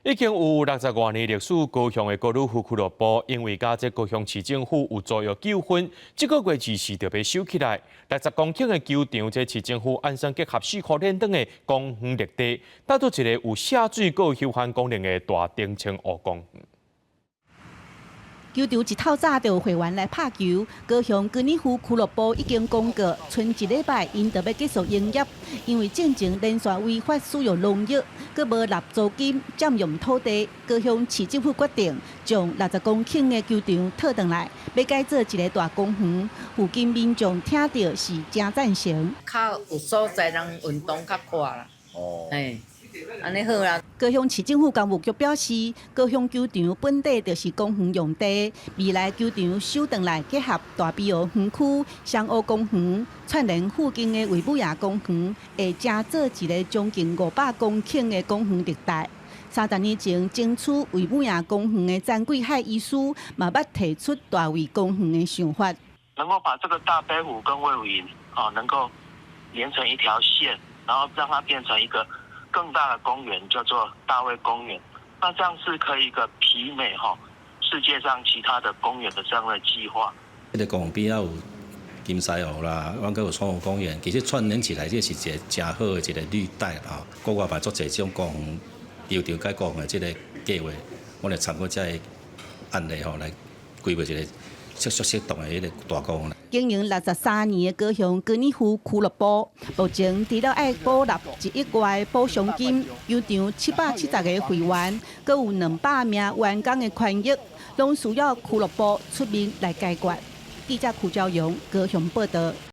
已經有60外年歷史高雄的高爾夫俱樂部，因為佮這高雄市政府有租約糾紛，這個月二四就欲收起來。60公頃的球場，這市政府按算結合四箍連轉的公園綠地，打造一個有下水閣休閒功能的大澄清湖公園。球場一透早就有會員來拍球。高雄高爾夫俱樂部已經公告，賰一禮拜𪜶就欲結束營業，因為進前連續違法使用農藥，閣無納租金，佔用土地。高雄市政府決定將60公頃的球場套轉來，欲改做一个大公園。附近民眾聽著是誠贊成。較有所在人運動較快啦。哦。嘿。按呢好啦。高雄市政府工務局表示，高雄球場本底就是公園用地，未來球場收轉來結合大埤湖園區、雙湖公園，串聯附近的衛武營公園，會成做一个將近500公頃的公園綠帶。30年前爭取衛武營公園的詹貴海醫師，嘛捌提出大衛公園的想法。能夠把這個大埤湖跟衛武營啊，能夠連成一條線，然後讓它變成一個更大的公園，叫做大衛公園，那這樣是可以一個媲美哈世界上其他的公園的這樣的計劃。這个公園邊仔有金獅湖啦，阮閣有雙湖公園，其實串聯起來，這是一个誠好的一个綠帶吼。國外嘛足濟這種公園、球場改公園的這个計劃，阮會參考這个案例吼，來規劃一个適當的彼个大公園。經營63年的高雄高爾夫俱樂部，目前除了愛補納1億外補償金，球場770個會員，閣有200名員工的權益，攏需要俱樂部出面來解決。記者柯昭陽高雄報道。